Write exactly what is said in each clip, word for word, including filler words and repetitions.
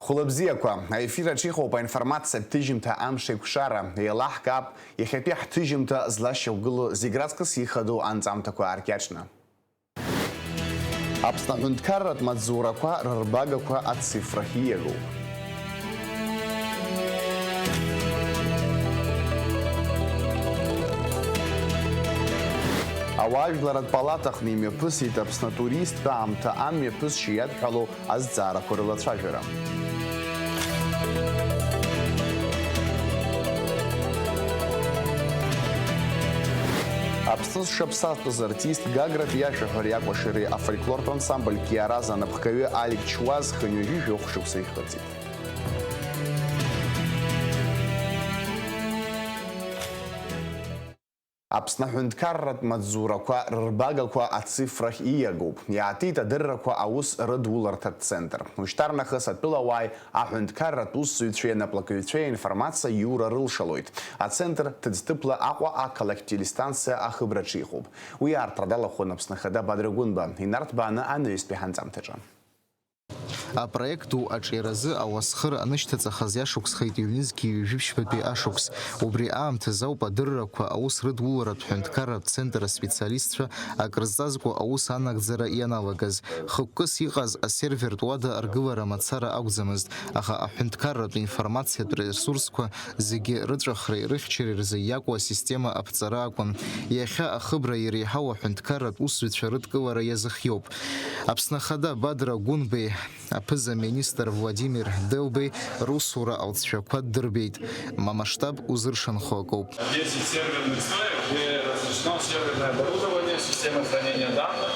Хәылбзиақәа, аефир аҿы иҟоуп аинформациатә ҭыжьымҭа Амшеиқәшара. Еилаҳкаап иахьатәи ҳҭыжьымҭа злашьақәгылоу зегь раҵкыс ихадоу анҵамҭақәа ааркьаҿны. Аԥсны аҳәынҭқарратә маҵзурақәа рырбагақәа ацифрахь ииагоуп. Ауаажәларратә палатаҟны имҩаԥысит Аԥсны атуристтә аамҭа амҩаԥысшьа иадҳәалоу азҵаарақәа рылацәажәара. Аԥсны зҽаԥсазтәыз артист Гагратәи ашәаҳәареи акәашареи афольклортә ансамбль Киараз анапхгаҩы Алик Чуаз хынҩажәи жәохә шықәса ихыҵит. Аԥсны аҳәынҭқарратә маҵзурақәа рырбагақәа ацифрахь ииагоуп, иаатит адыррақәа аус рыдуларҭатә центр. Ушьҭарнахыс атәылауааи аҳәынҭқарратә усзуҩцәеи анаплакыҩцәеи аинформациа иура рылшалоит. Ацентр ҭыӡҭыԥла Аҟәа ақалақь телестанциа ахыбраҿы иҟоуп. Уи аартрада далахәын Аԥсны Ахада Бадра Гәынба, инарҭбааны анаҩстәи ҳанҵамҭаҿы. Апроект ду аҿиаразы ауасхыр анышьҭаҵахаз иашықәсхеит ҩнызқьи ҩажәи ԥшьбатәи ашықәс. Убри аамҭазы ауп адыррақәа аус рыдуларатә ҳәынҭқарратә центр аспециалистцәа акрызҵазкуа аус анагӡара ианалагаз. Хықәкыс иҟаз асервертә уада аргылара мацара акәӡамызт, аха аҳәынҭқарратә информациатә ресурсқәа зегьы рыҵәахреи рыхьчареи рзы иакәу асистема аԥҵара акәын. Иахьа ахыбра иреиҳау аҳәынҭқарратә усзуҩцәа рыдкылара иазыхиоуп. Аԥсны Ахада Бадра Гәынбеи аԥыза-министр Владимир Делбеи русура алҵшәақәа ддырбеит. Ма масштаб узыршанхо акоуп. Десять серверных стоек, где размещено серверное оборудование, система хранения данных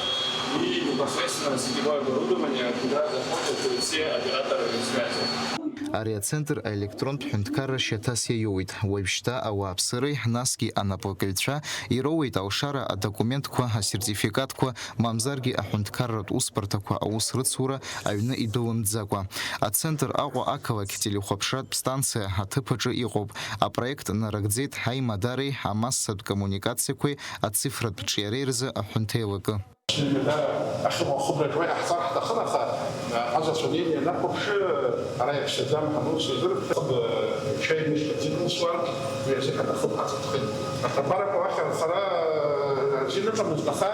и непосредственно сетевое оборудование, куда заходят все операторы связи. Ари ацентр аелектронтә ҳәынҭқарра шьаҭас иаиуеит. Уажәшьҭа ауааԥсыреи, насгьы анаплакыҩцәа ироуеит алшара адокументқәа, асертификатқәа, мамзаргьы аҳәынҭқарратә усбарҭақәа аус рыцура аҩны идәылымҵӡакәа. Ацентр Аҟәа ақалақь телехәаԥшратә станциа аҭыԥ аҿы иҟоуп. Апроект нарыгӡеит аимадареи амассатә коммуникациақәеи ацифратә ҿиареи рзы аҳәынҭеилакы. Ахьыҟоу ахыбраҿы уа иҟаҳҵар ҳҭахын, аха, а, аӡәцәа анеины ианахәаԥшы, ара иаԥсаӡам ҳанус азы, хыб, чаи мыжда ӡык лсуан, уи азыҳәан ахыб ҳаҵатәхеит. Аҭабарақәа уахь анхара, а, азин ыҟамызт, аха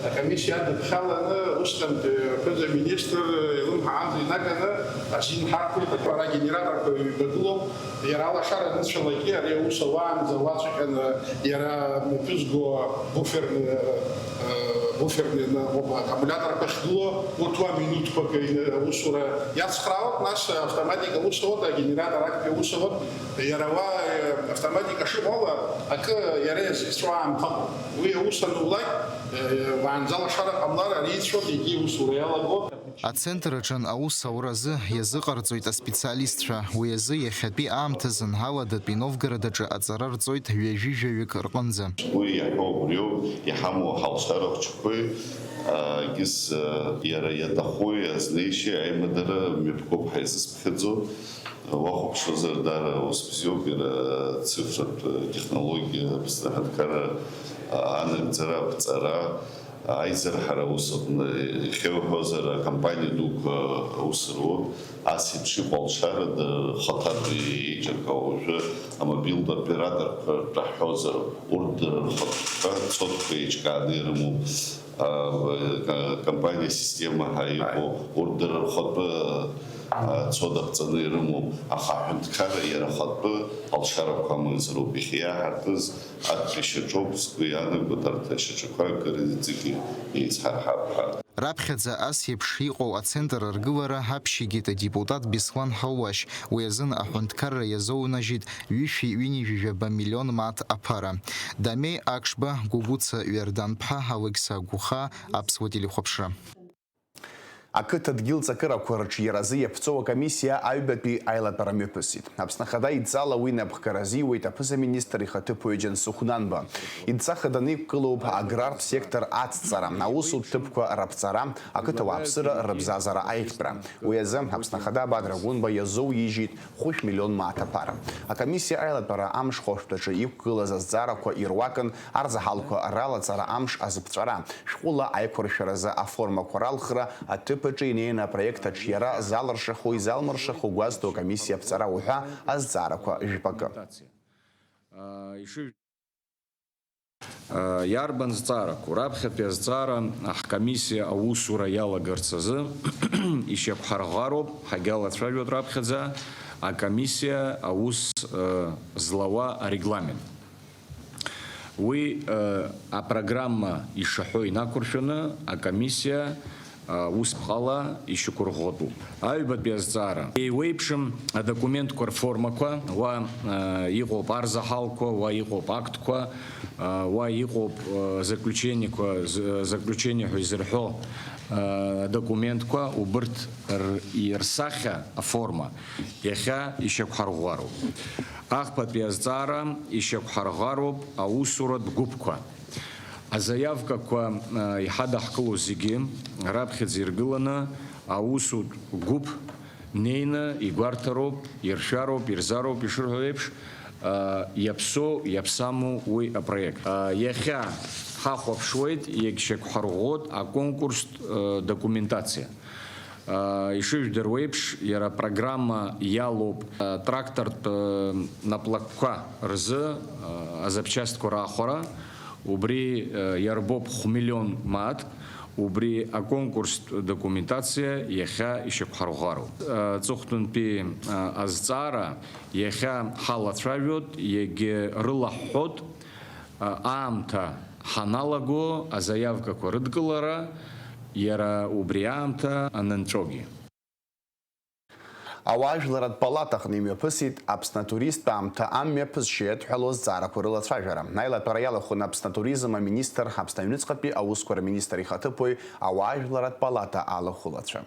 акомиссиа адыԥхьаланы, усҟантәи аԥыза-министр илымҳа аанӡа инаганы азин ҳарҭеит, ара агенераторқәа ҩба гылоуп. Иара алашара аныцәалакгьы, ари аус ауаанӡа уацәҟьаны, иара мҩаԥызго буферный, э, буферный аккумуляторқәа ахьгылоу, урҭ уа минуҭқәак аусура иацхраауеит, нас автоматика аус ауеит, агенератор актәи аус ауеит, иара уа, э, автоматика шыҟоу ала, акы иара иазхьҵәо аамҭа ыҟоуп. Уи аус анулак, э, уаанӡа алашара ҟамлар, ари ицәоит, егьи аусура иалаго. Ацентр аҿы аус ауразы иазыҟарҵоит аспециалистцәа. Уи азы иахьатәи аамҭазын Аладатәи Новгород аҿы аҵара рҵоит ҩажәи жәаҩык рҟынӡа. Уи иаҳәо убриоуп, иҳамоу ҳалшара хәыҷқәеи, а, егьыс, а, иара иаҭаху азнеишьеи аимадара мҩаԥгоуп ҳаизыԥхьаӡо. Уахәаԥшуазар, даара ус бзиоуп, иара цифратә технологиа, Аԥсны аҳәынҭқарра, а, анагӡара, аԥҵара, Аизарҳара аус аҟны ихьеуҳәозар, акомпаниа дуқәа аус рур, ас еиԥш иҟоу алшара дырхаҭартә еиҿыркаау. Уажәы амобилтә операторқәа ртәы ҳҳәозар, урҭ дара рхатә цодқәа еиҿкааны ирымоуп. А, ка-, компаниа системаҳәа иҟоу, урҭ дара рхатәы, а, цод аԥҵаны ирымоуп, аха аҳәынҭқарра иара ахатәы алшарақәа амазароуп иахьиаҳаркыз. Актәи шьаҿоуп, сгәы иаанагоит, арҭ ашьаҿақәа акыр иҵегьы еицҳарҳап ҳәа. Раԥхьаӡа ас еиԥш иҟоу ацентр аргылара аԥшьигеит адепутат Беслан Ҳалуашь, уи азын аҳәынҭқарра иазоунажьит ҩышәи ҩынҩажәи жәаба миллион мааҭ аԥара. Дамеи Акшба, Гәыгәыца Ҩардан-ԥҳа, Алықьса Гәыхаа, Аԥсуа телехәаԥшра. Ақыҭа дгьыл ҵакырақәа рыҽиаразы иаԥҵоу акомиссиа аҩбатәи аилатәара мҩаԥысит. Аԥсны Ахада идҵала уи напхгара азиуеит аԥыза-министр ихаҭыԥуаҩ Џьансыхә Нанба. Идҵа хаданы иқәгылоуп аграртә сектор ацҵара, аусутә ҭыԥқәа раԥҵара, ақыҭа ауааԥсыра рыбзазара аиӷьтәра. Уи азы Аԥсны Ахада Бадра Гәынба иазоуижьит хәышә миллион мааҭ аԥара. Акомиссиа аилатәара амш хәышәтәаҿы иқәгылаз азҵаарақәа ируакын арзаҳалқәа ралаҵара, амш азыԥҵәара, шәҟәыла аиқәыршәаразы аформақәа ралхра, аҭыԥ Аҿы инеины апроект аҿиара залыршахо, изалмыршахо гәазҭо акомиссиа аԥҵара уҳәа азҵаарақәа жәпакы. Иарбан зҵаарақәоу? Раԥхьатәи азҵаара ҳкомиссиа аусура иалагарц азы ишьақәҳарӷәӷәароуп, ҳагьалацәажәоит раԥхьаӡа акомиссиа аус, э, злауа арегламент. Уи, э, апрограмма ишаҳәо инақәыршәаны акомиссиа, э, усԥҟала ишьақәырӷәӷәатәуп. Аҩбатәи азҵаара. Еиуеиԥшым адокументқәа рформақәа, уа, э, иҟоуп арзаҳалқәа, уа иҟоуп актқәа, э, уа иҟоуп, э, заключениеқәа, з-, заключение ҳәа изырҳәо, э, адокументқәа, убырҭ р-, рсахьа, аформа, иахьа ишьақәҳарӷәӷәароуп. Ахԥатәи азҵаара ишьақәҳарӷәӷәароуп аусуратә гәыԥқәа. Азаиавкақәа, а, иҳадаҳкыло зегьы раԥхьаӡа иргыланы аусутә гәыԥ неины игәарҭароуп, иршәароуп, ирзароуп, ишырҳәо еиԥш, а, иаԥсоу, иаԥсаму уи апроект. А, иахьа ҳахәаԥшуеит, иагьшьақәҳарӷәӷәоит аконкурстә, а, документациа. Ишыжәдыруа еиԥш, иара апрограмма иалоуп трактортә наплакқәа рзы азапчастьқәа раахәара, убри иарбоуп хә-миллион мааҭ, убри аконкурстә документациа иахьа ишьақәҳарӷәӷәароуп. Аҵыхәтәантәи азҵаара иахьа ҳалацәажәоит, иагьрылаҳәҳәоит. Аамҭа ҳаналаго азаиавкақәа рыдкылара, иара убри аамҭа анынҵәогьы. Ауаажәларратә палатаҟны имҩаԥысит Аԥсны атуристтә аамҭа амҩаԥысшьа иадҳәалоу азҵаарақәа рылацәажәара. Аилатәара иалахәын Аԥсны атуризм аминистр, Аԥсны аҩныҵҟатәи аусқәа рминистр ихаҭыԥуаҩ, ауаажәларратә палата алахәылацәа.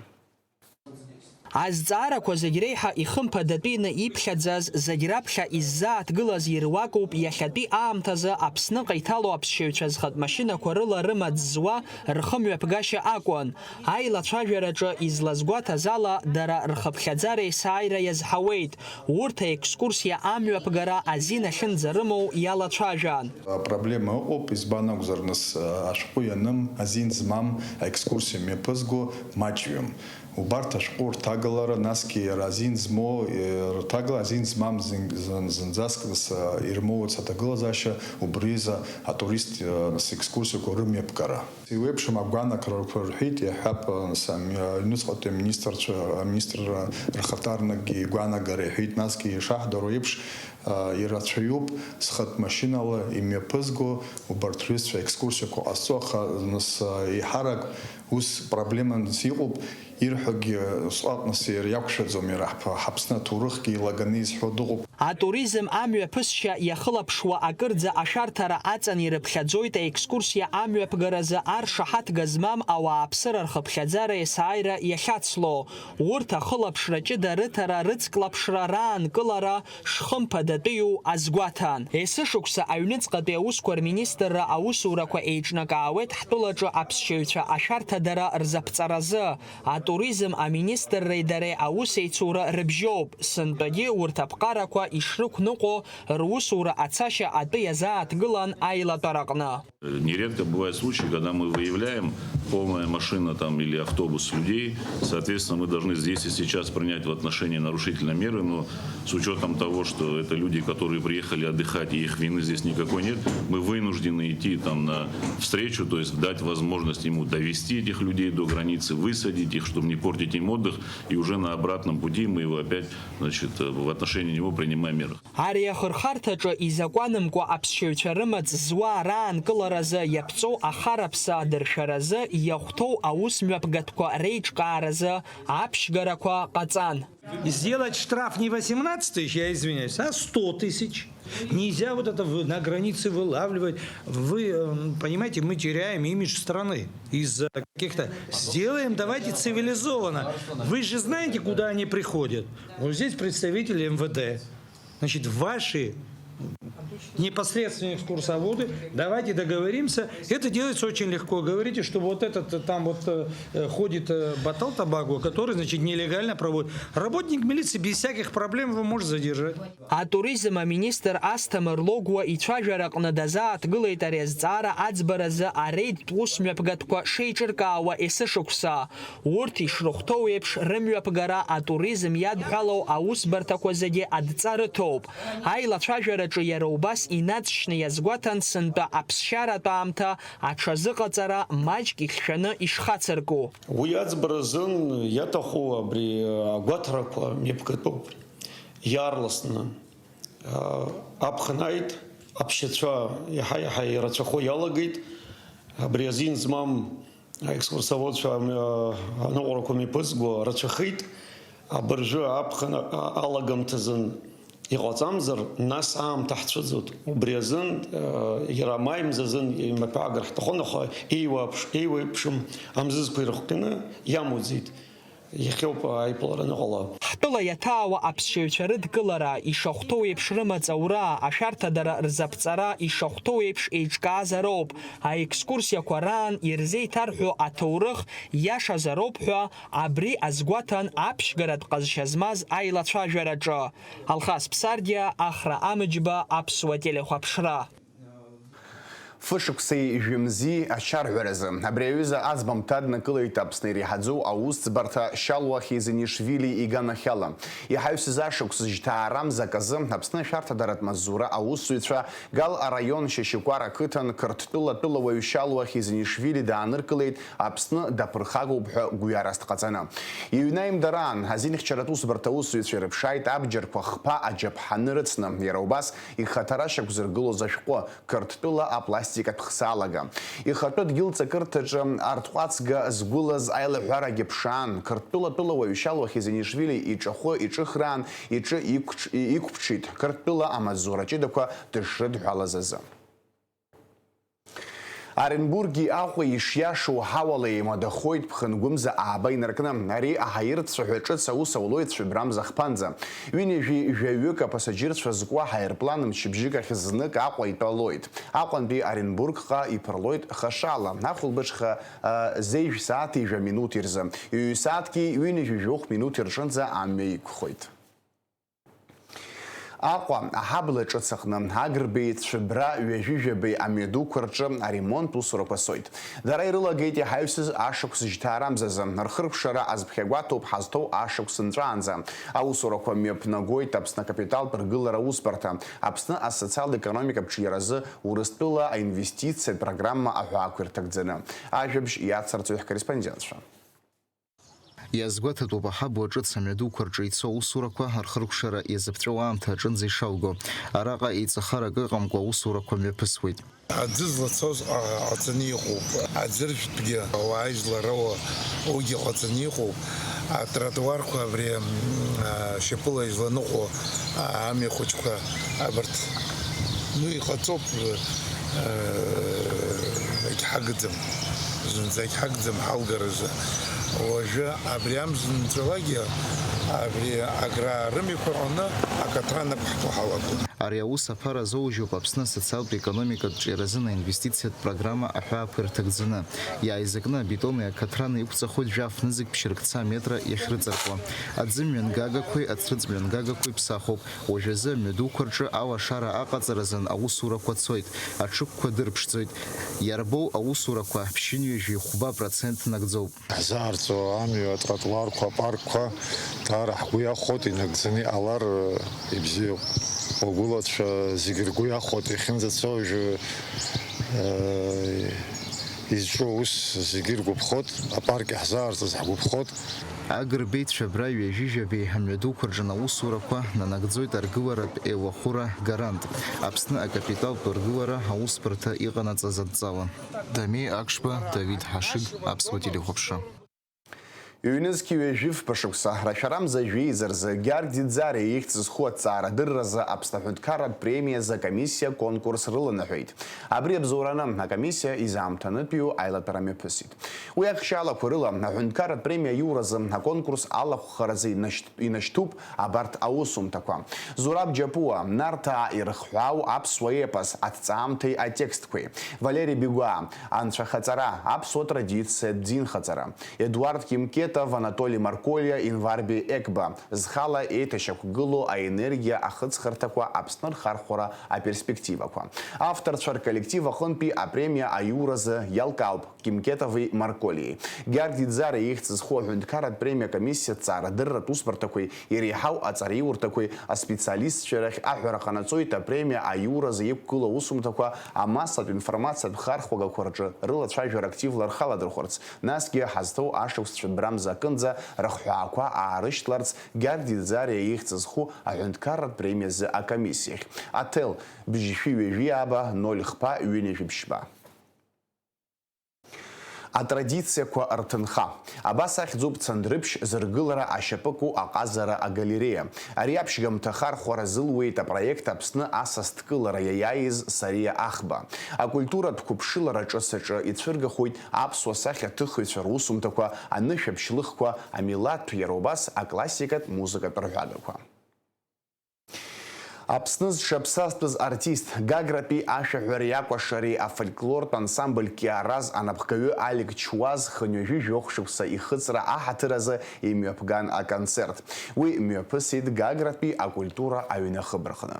Азҵаарақәа зегь реиҳа ихымԥадатәины иԥхьаӡаз, зегь раԥхьа иззааҭгылаз ируакуп иахьатәи аамҭазы Аԥсныҟа иҭало аԥсшьаҩцәа зхатә машьынақәа рыла рымаҵ зуа рхымҩаԥгашьа акәын. Аилацәажәараҿы излазгәаҭаз ала, дара рхыԥхьаӡара есааира иазҳауеит, урҭ аекскурсиа амҩаԥгара азин ахьынӡарымоу иалацәажәан. Апроблема ыҟоуп, избан акәзар, нас, ашәҟәы ианым, азин змам, аекскурсиа мҩаԥызго маҷҩым. Убарҭ ашәҟәы рҭагылара, насгьы иара азин змоу, э, рҭагыла-, азин змам зын-, зын-, зынӡаск, э, ирмоуц аҭагылазаашьа, убри изы атурист, э, с-, екскурсиақәа рымҩаԥгара. Еиуеиԥшым агәанагарақәа рҳәеит, иаҳҳәап, э, с-, ами-, аҩныҵҟатәи аминистрцәа, аминистрра рхаҭарнакгьы игәанагара иҳәеит, насгьы ишаҳдыруа еиԥш, э, ирацәаҩуп зхатә машьынала имҩаԥызго убарҭ рҩызцәа аекскурсиақәа ҟазҵо, аха, нас, э, еиҳарак ус проблеманс иҟоуп. Ирҳәогьы усҟак нас иара иақәшәаӡом, иара ҳԥ-, ҳаԥсны аҭоурыхгьы илаганы изҳәо дыҟоуп. Атуризм амҩаԥысшьа иахылаԥшуа акырӡа ашәарҭара аҵан ирыԥхьаӡоит аекскурсиа амҩаԥгаразы аршаҳаҭга змам ауааԥсыра рхыԥхьаӡара есааира иахьацло. Урҭ ахылаԥшра ҷыда рыҭара, рыцклаԥшра, раанкылара шхымԥадатәиу азгәаҭан. Есышықәса аҩныҵҟатәи аусқәа рминистрра аусурақәа еиҿнакаауеит ҳтәылаҿы аԥсшьаҩцәа ашәарҭадара рзаԥҵаразы. Атуризм аминистрреи дареи аусеицура рыбжьоуп, сынтәагьы урҭ аԥҟарақәа ишрықәныҟәо русура ацашьа атәы иазааҭгылан аилатәараҟны. Нередко бывают случаи, когда мы выявляем полная машина там или автобус людей, соответственно, мы должны здесь и сейчас принять в отношении нарушителя меры, но с учётом того, что это люди, которые приехали отдыхать, и их вины здесь никакой нет, мы вынуждены идти там на встречу, то есть дать возможность ему довести этих людей до границы, высадить их, чтобы не портить им отдых, и уже на обратном пути мы его опять, значит, в отношении него принимаем меры. Ари ахырхарҭаҿы изакәанымкәа аԥсшьаҩцәа рымаҵ зуа раанкыларазы иаԥҵоу ахараԥсы адыршәаразы иахәҭоу аус мҩаԥгатәқәа реиҿкааразы аԥшьгарақәа ҟаҵан. Сделать штраф не восемнадцать тысяч, я извиняюсь, а сто тысяч. Нельзя вот это вы-, на границе вылавливать. Вы, эм, понимаете, мы теряем имидж страны из-за каких-то... Сделаем, давайте цивилизованно. Вы же знаете, куда они приходят. Вот здесь представители МВД. Значит, ваши Непосредственно экскурсоводы, давайте договоримся. Это делается очень легко. Говорите, что вот этот э, там вот э, э, ходит э, Батал Табаго, который, значит, нелегально проводит. Работник милиции без всяких проблем его может задержать. Атуризм аминистр Асҭамыр Логәуа ицәажәараҟны дазааҭгылеит ари азҵаара аӡбаразы арейдтә ус мҩаԥгатәқәа шеиҿыркаауа есышықәса. Урҭ ишрыхәҭоу еиԥш, рымҩаԥгара атуризм иадҳәалоу аусбарҭақәа зегьы адҵа рыҭоуп. Аилацәажәараҿы иара убас инаҵшьны иазгәаҭан сынтәа аԥсшьаратә аамҭа аҽазыҟаҵара маҷк ихьшәаны ишхацырку. Уи аӡбара азын иаҭаху абри агәаҭарақәа мҩаԥгатәуп. Иаарласны, а, аԥхын ааит, аԥшьацәа иаҳа-иаҳа ирацәахо иалагеит. Абри азин змам аекскурсоводцәа, а, аныҟәарақәа мҩаԥызго рацәахеит. Абыржәы аԥхын, а, алагамҭазын иҟаҵамзар, нас аамҭа ҳцәыӡуеит. Убри азын, а, иара амаи мзазын имаҭәагар ҳҭахын, аха еиуеиԥш-, еиуеиԥшым амзызқәа ирыхҟьаны иамуӡеит. Иахьоуп аиԥылара аныҟала. Ҳтәыла иаҭаауа аԥсшьаҩцәа рыдкылара, ишахәҭоу еиԥш рымаҵ аура, ашәарҭадара рзаԥҵара, ишахәҭоу еиԥш еиҿкаазароуп. Аекскурсиақәа раан ирзеиҭарҳәо аҭоурых иашазароуп ҳәа абри азгәаҭан аԥшьгаратә ҟазшьа змаз аилацәажәараҿы. Алхас Ԥсардиа, Ахра Амыџьба, Аԥсуа телехәаԥшра. Фышықәсеи жәымзи ачарҳәаразы. Абри аҩыза аӡбамҭа днакылеит Аԥсны иреиҳаӡоу аусӡбарҭа Шьалуа Хизанишвили иганахьала. Иҳаҩсыз ашықәс жьҭаарамзак азы Аԥсны ашәарҭадаратә маҵзура аусзуҩцәа Гал араион Шьашьыкәар ақыҭан Қырҭтәыла атәылауаҩ Шьалуа Хизанишвили дааныркылеит, Аԥсны даԥырхагоуп ҳәа гәҩарас дҟаҵаны. Иҩнаимдараан, азинхьчаратә усбарҭа аусзуҩцәа ирыԥшааит абџьарқәа хԥа аџьаԥҳаны рыцны, иара убас ихаҭара шьақәзыргылоз ашәҟәы, Қырҭтәыла апластикатә хсаалага. Ихатәы дгьыл ҵакырҭаҿы арҭҟәацга згәылаз аилаҳәарагьы ԥшаан, Қырҭтәыла атәылауаҩ Шьалуа Хизанишвили иҿахәы иҿыхраан иҿы иқәҿ-, иқәԥҽит, Қырҭтәыла амаҵзура ҷыдақәа дышрыдҳәалаз азы. Оренбурги Аҟәеи ишиашоу аҳауала еимадахоит ԥхынгәымза ааба инаркны. Ари аҳаиртә цәаҳәа ҿыц аус аулоит цәыбрамза хԥанӡа. Ҩынҩажәи жәаҩык апасаџьырцәа зку аҳаирплан мчыбжьык ахь знык Аҟәа итәалоит. Аҟәантәи Оренбургҟа иԥырлоит хашала, ахәылбыҽха, а, зежә сааҭи жәа минуҭи рзы. Ҩ-сааҭки ҩынҩажәи жәохә минуҭи рҿынӡа амҩа иқәхоит. Аҟәа аҳабла ҿыц аҟны Агрбеи Цәыбра ҩажәи жәабеи амҩадуқәа рҿы аремонт усурақәа цоит. Дара ирылагеит иҳаҩсыз ашықәс жьҭаарамзазы. Рхыркәшара азԥхьагәаҭоуп ҳазҭоу ашықәс нҵәаанӡа. Аусурақәа мҩаԥнагоит Аԥсны акапиталтә ргылара аусбарҭа, Аԥсны асоциал-економикатә ҿиаразы Урыстәыла аинвестициатә программа аҳәаақәа ирҭагӡаны. Ажәабжь иацырҵоит ҳкорреспондентцәа. Иазгәаҭатәуп аҳабла ҿыц амҩадуқәа рҿы ицо аусурақәа рхыркәшара иазыԥҵәоу аамҭа аҿынӡа ишалго. Араҟа еиҵахарак ыҟамкәа аусурақәа мҩаԥысуеит. Аӡы злацоз, а, ҟаҵаны иҟоуп. Аӡыржәтәгьы ауаа излароуа уигьы ҟаҵаны иҟоуп. Атротуарқәа абри, м, а, шьапыла изланыҟәо, а, амҩа хәыҷқәа абарҭ, ну, иҟаҵоуп. Егьҳагӡам, зынӡагь ҳагӡам ҳалгаразы. Уажәы абри амза нҵәалагьы, абри аграа рымҩақәа рҟны акаҭран ақәҳтәо ҳалагон. Ари аус аԥара азоужьуп Аԥсны асоциалтә-економикатә ҿиаразын аинвестициатә программа аҳәаақәа ирҭагӡаны. Иааизакны абетони акаҭрани иқәҵахоит жәаф нызқь ԥшьыркца метра иахьрыҵаркуа. Аӡымҩангагақәеи ацрыҵмҩангагақәеи ԥсахуп. Уажәазы амҩадуқәа рҿы алашара аҟаҵаразын аусурақәа цоит, аҽыкәқәа дырԥшӡоит. Иарбоу аусурақәа ԥшьынҩажәи хәба процент нагӡоуп. Ҳзаарҵо амҩа, атротуарқәа, апаркқәа даара ҳгәы иахәоит, инагӡаны иҟалар, ибзиоуп. Уагәылацәа зегьы ргәы иахәоит, иахьынӡацо уажәы, э, изҿу аус зегьы иргәаԥхоит, апарк иаҳзаарҵаз ҳгәаԥхоит. Агрбеи Цәыбра ҩажәи жәабеи амҩадуқәа рҿы аусурақәа нанагӡоит аргыларатә еилахәыра Гарант, Аԥсны акапиталтә ргылара аусбарҭа иҟанаҵаз адҵала. Дамеи Акшба, Давид Ҳашыг, Аԥсуа телехәаԥшра. Ҩнызқьи ҩажәи фба шықәса рашәарамза жәеиза рзы Георги Ӡариа ихьӡ зху аҭҵаарадырразы Аԥсны аҳәынҭқарратә премиазы акомиссиа конкурс рыланаҳәеит. Абри абзоураны акомиссиа изаамҭанытәиу аилатәара мҩаԥысит. Уи ахьчалақәа рыла аҳәынҭқарратә премиа аиуразы аконкурс алахәхаразы инашьҭ-, инашьҭуп абарҭ аусумҭақәа. Зураб Џьапуа, Нарҭаа ирыхҳәаау аԥсуа епос аҭҵаамҭеи атекстқәеи, Валери Бигәаа, Анцәахаҵара, аԥсуа традициатә динхаҵара, Едуард Кимкетов, Анатоли Марколиа, Инварби Екба, зхала еиҭашьақәгылоу аенергиа ахыҵхырҭақәа Аԥсны рхархәара аперспективақәа. Авторцәа рколлектив аҟынтәи апремиа аиуразы иалкаауп Кимкетови Марколиеи. Георги Ӡариа ихьӡ зху аҳәынҭқарратә премиа акомиссиа аҭҵаарадырратә усбарҭақәеи иреиҳау аҵараиурҭақәеи аспециалистцәеи рахь аҳәара ҟанаҵоит апремиа аиуразы иқәгылоу аусумҭақәа амассатә информациатә хархәагақәа рҿы рылацәажәара активла рхаладырхәырц, насгьы ҳазҭоу ашықәс цәыббрамза акынӡа рыхҳәаақәа аарышьҭларц Георги Ӡариа ихьӡ зху аҳәынҭқарратә премиазы акомиссиахь. Аҭел, бжьшәи ҩажәи ааба, ноль хԥа, ҩынҩажәи ԥшьба. Атрадициақәа рҭынха. Абас ахьӡуп Цандрыԥшь зыргылара ашьапы ку аҟазара агалереиа. Ари аԥшьгамҭа хархәара зылуеит апроект Аԥсны асасдкылара иаиааиз Сариа Ахба. Акультуратә қәыԥшылара ҿыц аҿы ицәыргахоит аԥсуа сахьаҭыхҩцәа русумҭақәа, анышәаԥшь лыхқәа, амилаҭтә, иара убас аклассикатә музыкатә рҳәагақәа. Аԥсны зҽаԥсазтәыз артист, Гагратәи ашәаҳәареи акәашареи афольклортә ансамбль Кьараз анапхгаҩы Алик Чуаз хынҩажәи жәохә шықәса ихыҵра аҳаҭыр азы имҩаԥган аконцерт. Уи мҩаԥысит Гагратәи акультура аҩны ахыбраҟны.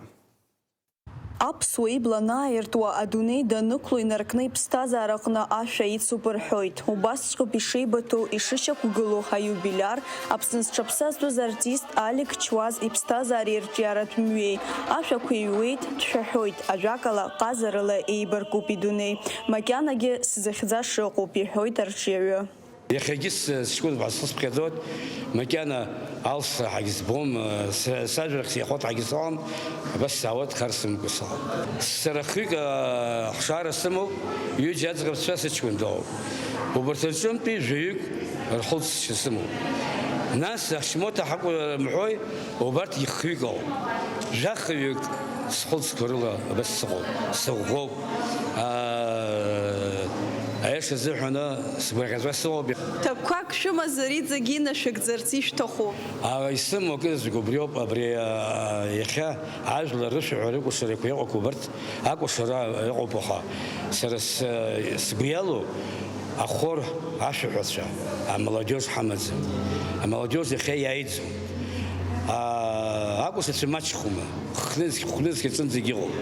Аԥсуа ибла анааиртуа, адунеи данықәло инаркны иԥсҭазаараҟны ашәа ицуп рҳәоит. Убасҵәҟьоуп ишеибыҭоу, ишышьақәгылоу ҳаиубилиар, Аԥсны зҽаԥсазтәыз артист Алик Чуаз иԥсҭазаареи рҿиаратә мҩеи. Ашәақәа иҩуеит, дшәаҳәоит, ажәакала, ҟазарыла еибаркуп идунеи. Макьанагьы сзыхьӡаша ыҟоуп, иҳәоит арҿиаҩы. Иахьагьы с-, сҷкәынтә ҳәа схы сыԥхьаӡоит, макьана алсра ҳагьызбом, с-, сажәрахь сеихәоит ҳагьызҳәом, абас саауеит, хар сымгәа сыҟоуп. Сара хҩык, а, ҳшаара сымоуп, ҩыџьа аӡӷабцәа сыҷкәын дыҟоуп. Убарҭ рҿынтәи жәаҩык рхылҵшьа сымоуп. Нас Ашьмоҭа ҳакәу рымҳәои, убарҭгьы хҩык ауп. Жәахаҩык схылҵқәа рыла абас сыҟоуп, сыӷәӷәоуп. Аа, аиаша азыҳәаны сгәырӷьаҵәа сыҟоуп. Ҭакқәак шәымазар, иҵегь инашәыгӡарц ишәҭаху? Аа, исымоу акызаҵәык убриоуп, абри, аа, иахьа ажәлар рышәаҳәа рыкәашарақәа иҟақәоу убарҭ акәашара ыҟоуп, аха сара с-, сгәы иалоу ахор ашәаҳәацәа, амолодежь ҳамаӡам. Амолодежь иахьа иааиӡом. Аа, акәашацәа маҷхома? Хәнызқь, хәнызқь аҿынӡагь иҟоуп.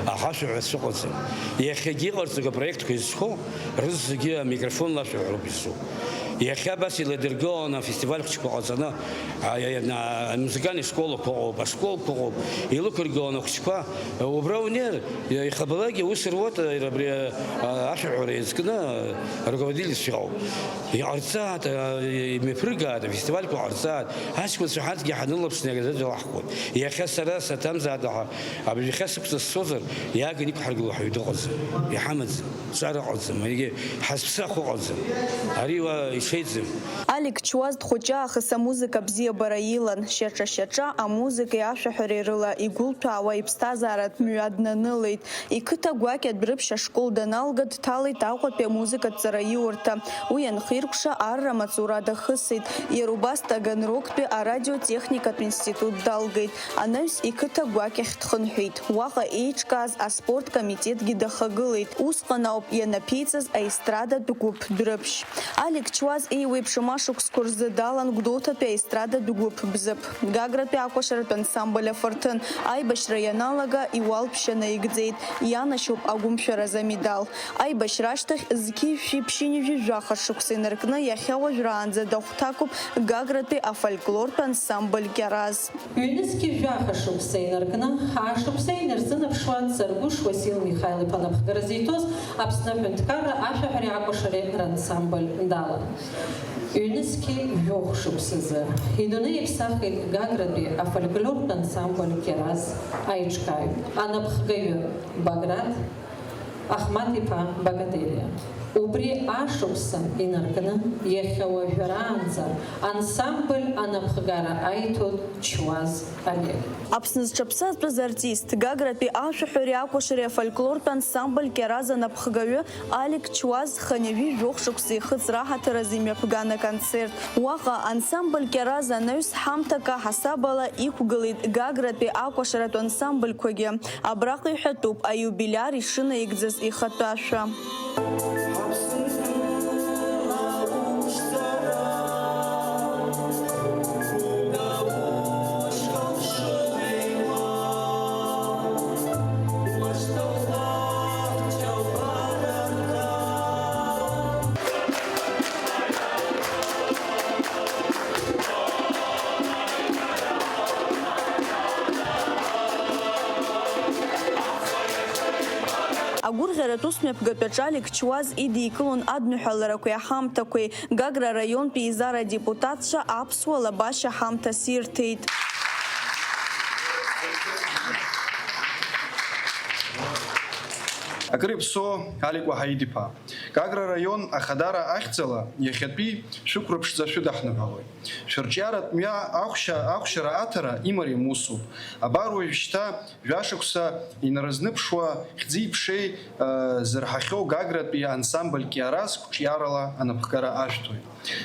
Аха ашәаҳәацәа ыҟаӡам. Иахьагьы иҟарҵо апроектқәа изхо, рызегьы амикрофонла ашәаҳәароуп изҿу. Иахьа абас иладыргыланы афестиваль хәыҷқәа ҟаҵаны, а, а, а, амузыкальный школақәа ыҟоуп, ашколқәа ыҟоуп, илықәыргыланы ахәыҷқәа, убра унеир, ихабалакгьы аус руеит, абри, а, ашәаҳәара иазкны, а, руководительцәа ыҟоуп. Иҟарҵааит, а, имҩаԥыргааит, афестивальқәа ҟарҵааит, аҷкәынцәа ҳарҭгьы ҳанылаԥшны иагаӡаӡа илаҳхуеит. Иахьа сара саҭамзааит, аха абыржәы иахьа сықәҵа сцозар, иааганы иқәҳаргыло ҳаҩы дыҟаӡам, иҳамаӡам. Ҵара ҟалҵам, егьи ҳазԥсахуа ҟалҵам. Ари уа ишеиӡам. Алик Чуаз дхәыҷы аахыс амузыка абзиабара илан, шьаҿа-шьаҿа амузыкеи ашәаҳәареи рыла игәылҭәаауа иԥсҭазааратә мҩа днанылеит. Иқыҭа гәакьа Дәрыԥшь ашкол даналга, дҭалеит Аҟәатәи амузыкатә ҵараиурҭа. Уи анхиркәша, арра амаҵура дахысит. Иара убас Таганрогтәи арадиотехникатә институт далгеит. Анаҩс иқыҭа гәакьахь дхынҳәит. Уаҟа еиҿкааз аспорт комитетгьы дахагылеит. Усҟан ауп ианаԥиҵаз аестрадатә гәыԥ Дәрыԥшь. Алик Чуаз еиуеиԥшым ашықәсқәа рзы далан Гәдоуҭатәи аестрадатә гәыԥ Бзыԥ, Гагратәи акәашаратә ансамбль Афырҭын. Аибашьра ианалага, иуалԥшьа наигӡеит, ианашьоуп агәымшәаразы амедал. Аибашьра ашьҭахь зқьи жәшәи ԥшьынҩажәи жәаха шықәса инаркны иахьа уажәраанӡа дахәҭакуп Гагратәи афольклортә ансамбль Кьараз. Ҩнызқьи жәаха шықәса инаркны, ашықәса инарзынаԥшуа Царгәыш Уасил Михаил-иԥа анапхгара зиҭоз Аԥсны аҳәынҭқарра ашәаҳәареи акәашареи рансамбль далан. Ҩнызқьи жәохә шықәсазы идунеи иԥсахит Гагратәи афольклортә ансамбль Кьараз аиҿкааҩ, анапхгаҩы Баграт Ахмаҭ-иԥа Багателиа. Убри ашықәса инаркны иахьа уажәраанӡа ансамбль анапхгара аиҭоит Чуаз Олег. Аԥсны зҽаԥсазтәыз артист, Гагратәи ашәаҳәареи акәашареи афольклортә ансамбль Кьараз анапхгаҩы Алик Чуаз хынҩажәи жәохә шықәса ихыҵра аҳаҭыр азы имҩаԥган аконцерт. Уаҟа ансамбль Кьараз анаҩс ҳамҭак аҳасабала иқәгылеит Гагратәи акәашаратә ансамбльқәагьы. Абраҟа иҳәатәуп аиубилиар ишынаигӡаз ихатәы ашәа. Агәырӷьаратә усмҩаԥгатә аҿы Алик Чуаз идикылон адныҳәаларақәеи аҳамҭақәеи. Гагра араионтәи еизара адепутатцәа аԥсуа лабашьа ҳамҭас ирҭеит. Акыр иаԥсоу Алик Уаҳаид-иԥа, Гагра араион Ахадара ахьӡала иахьатәи шәықәра ԥшӡа шәыдаҳныҳәалоит. Шәырҿиаратә мҩа ахәшьа-, ахәшьара аҭара имариам усуп. Абар уажәшьҭа жәашықәса инарызныԥшуа хьӡи-ԥшеи, э, зырҳахьоу Гагратәи ансамбль Кьараз қәҿиарала анапхгара ашәҭоит.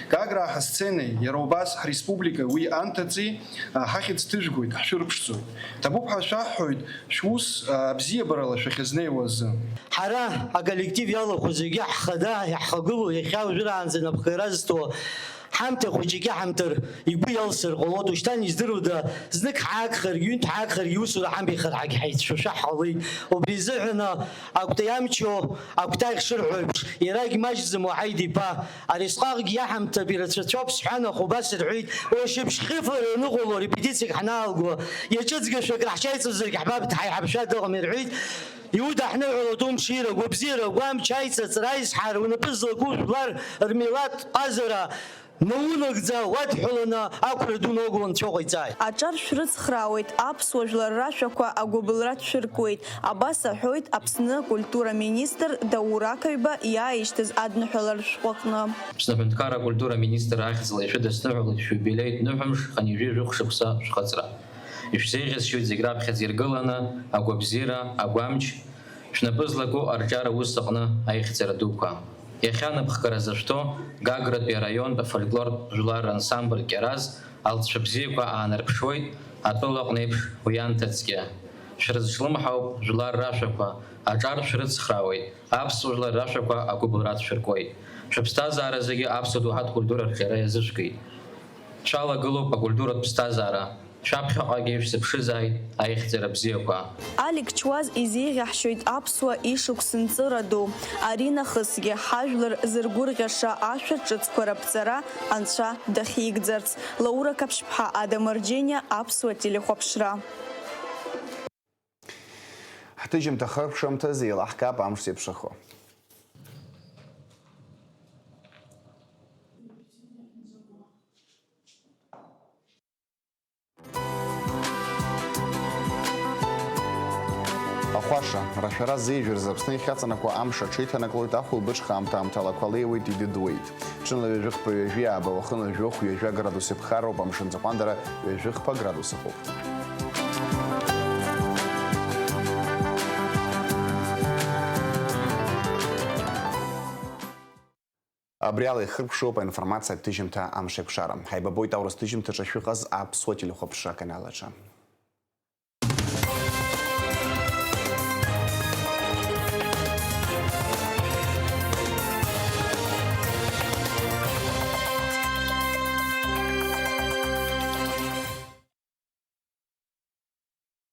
Гаграа ҳасценеи, иара убас ҳреспубликеи уи анҭыҵи, э, ҳахьӡ ҭыжәгоит, ҳшәырԥшӡоит. Ҭабуп ҳәа шәаҳҳәоит, шәус, э, абзиабарала шәахьызнеиуа азы. Ҳара, аколлектив иалахәу зегьы ҳхада, иаҳхагылоу, иахьа уажәраанӡа инапхгара зҭо, ҳамҭа хәыҷык иҳамҭар игәы иалсыр ҟалоит, ушьҭан издыруада, знык ҳаагхаргьы, ҩынтә ҳаагхаргьы, иусура ҳамбихыр ҳагьҳаицәшәашәа ҳҟалеит. Убри изыҳәаны акәтаиамчу, акәтаӷь шырҳәо еиԥш, иарагь маҷӡам Уаҳаид-иԥа, ари сҟаҟгьы иаҳамҭап, ирацәацәоуп сҳәан, аха убас рҳәеит, уи ашьыбжь хьыфара аныҟало, репетициак ҳанаалго, иаҿыҵгашәа акыр ҳҽаиҵазаргь ҳбап, дҳаиҳабшәа дыҟам, ирҳәеит. Иудаҳныҳәалоит умшира, агәабзиара, агәамч, аицыҵра, аизҳара, унапы злаку жәлар рмилаҭ ҟазара наунагӡа уадҳәаланы ақәра ду ноугыло анцәа уҟаиҵааит. Аҿар шәрыцхраауеит, аԥсуа жәлар рашәақәа агәыбылра шәыркуеит, абас аҳәоит Аԥсны акультура министр Даур Ақаҩба иааишьҭыз адныҳәаларатә шәҟәы аҟны. Аԥсны аҳәынҭқарра акультура министр ахьӡала ишәыдысныҳәалоит шәиубилеитә ныҳәамш хынҩажәи жәохә шықәса шәхыҵра. Ишәзеиӷьасшьоит зегь раԥхьаӡа иргыланы агәабзиара, агәамч, шәнапы злаку арҿиара ус аҟны аихьӡара дуқәа. Иахьа анапхгара зашәҭо Гагратәи араионтә афольклортә жәлар рансамбль Кьараз алҵшәа бзиақәа аанарԥшуеит атәылаҟны еиԥш уи анҭыҵгьы. Шәрызҿлымҳауп жәлар рашәақәа, аҿар шәрыцхраауеит, аԥсуа жәлар рашәақәа агәыбылра шәыркуеит. Шәыԥсҭазаара зегьы аԥсуа доуҳатә культура арҿиара иазышәкит. Шәалагылоуп акультуратә ԥсҭазаара, шәаԥхьаҟагьы шәзыԥшызааит аихьӡара бзиақәа. Алик Чуаз изеиӷьаҳшьоит аԥсуа ишықәс нҵыра ду. Ари нахысгьы ҳажәлар зыргәырӷьаша ашәа ҿыцқәа раԥҵара Анцәа дахьигӡарц. Лаура Қаԥшьԥҳа, Ада Марџьениа, Аԥсуа телехәаԥшра. Ҳҭыжьымҭа хыркәшамҭазы еилаҳкаап амш зеиԥшрахо. Ахәаша, рашәара зеижәырз Аԥсны иахьаҵанакуа амш аҽеиҭанаклоит, ахәылбыҽха аамҭа-аамҭалақәа леиуеит, идыдуеит. Ҽынла ҩажәихԥа ҩажәи ааба уахынла жәохә ҩажәа градус иԥхарроуп, амшын аӡы аҟәандара ҩажәихԥа градус ыҟоуп. Абри ала ихыркәшоуп аинформациатә ҭыжьымҭа Амшеикәшара. Ҳаибабоит аурыс ҭыжьымҭаҿы шәыҟаз аԥсуа телехәаԥшра аканал аҿы.